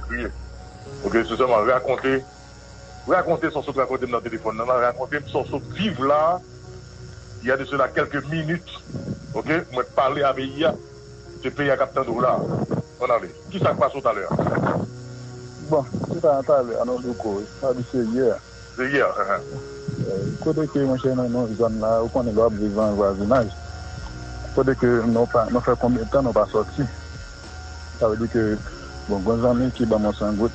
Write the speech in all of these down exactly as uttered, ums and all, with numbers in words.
Kriye. Ok, se sèlman rakonte, rakonte sa w sot rakonte m nan telefòn nan, rakonte m sa w sot viv la, il y a de cela quelques minutes, ok, mwen pale a peyi a, se peyi a k ap tande w la. Ann ale. Ki sa k pase w talè a? Bon, se pa talè a non, Louko, sa di se yè. Se yè, enhen. Kote ke mwen chè nan yon zòn la, ou konnen lè w ap viv an vwazinaj. Kote ke nou pa nou fè konbyen tan nou pa sòti. Sa vle di ke bon, gen zanmi ki ban mwen san goud,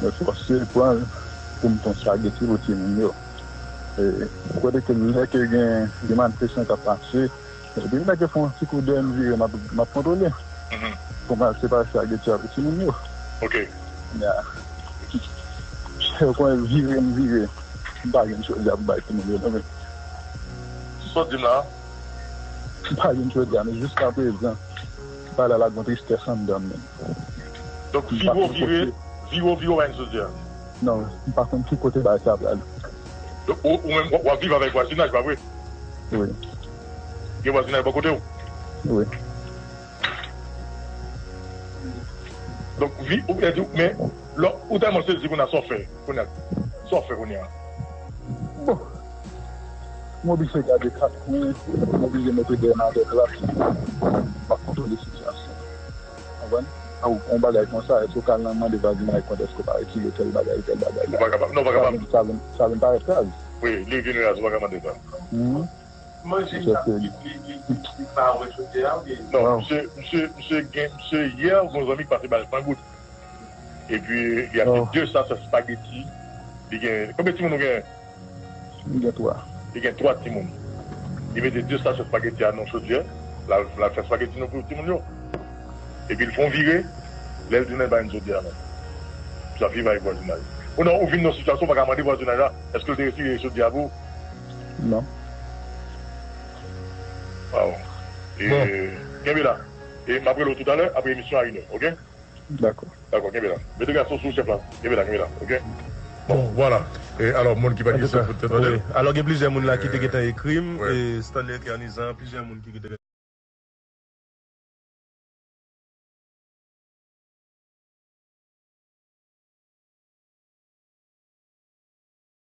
mwen fòse pran l pou m fè yon spageti pou timoun yo. E, kote ke lè ke gen, gen manifestan k ap pase, epi nèg yo fè yon ti kou dèyè m vire, m ap, m ap kontwole. Pou m al separe spageti a pou timoun yo. Ok. Ya. Ou konnen vire m vire, m pa gen chodyè pou bay timoun yo non men. Sa w di m la? M pa gen chodyè, men jiska prezan, bagay la lage yon tristès anndan m menm. Donk, vire w vire, vire w vire w pa gen chodyè. Non, m pa konn ki kote bagay sa pral. Donk, ou, ou menm, w ap viv avèk vwazinaj, pa vre? Wi. Gen vwazinaj bò kote w? Wi. Donk, vi, ou, men, lò, ou tèlman sezi kounye a, sa w fè, kounye a, sa w fè kounye a? Bon. M oblije gade kat kwen, m oblije mete dèyè m avèk la. M ap kontwole sitiyasyon. Konprann? Ou, yon bagay konsa, èske w ka al nan mande vwazinaj kont èske w pa retire tèl bagay, tèl bagay la? Ou pa kapab. Non, ou pa kapab. Sa vin, sa vin parèt raz. Wi, li vin raz, ou pa ka mande sa. Mhm. Manje sa, li, li, li, li pa wè chodyè a, oubyen? Non, misye, misye, misye gen, misye yè, yon zanmi k pase ba l san goud. Epi, li achte de sachè spageti. Li gen, konbyen timoun ou gen? M gen twa. Li gen twa timoun. Li mete de sachè spageti a nan chodyè. L al, l al fè spageti nou pou timoun yo. Epi l fè yon vire. Lè l tounen, pa gen chodyè a non. Sa viv avèk vwazinaj. Ou non, ou vin nan sitiyasyon ou pa ka mande vwazinaj la, èske l te retire chodyè a pou ou? Non. Waw. E, kenbe la. E m ap rele w toutalè, apre emisyon a inè, ok? Dakò. Dakò, kenbe la. Mete gason sou chèf la. Kenbe la, kenbe la, ok? Bon, vwala. E alò, moun ki pa gen sèvo te tande. Alò, gen plizyè moun la ki te gentan ekri m. Stanley Kernizan, plizyè moun ki te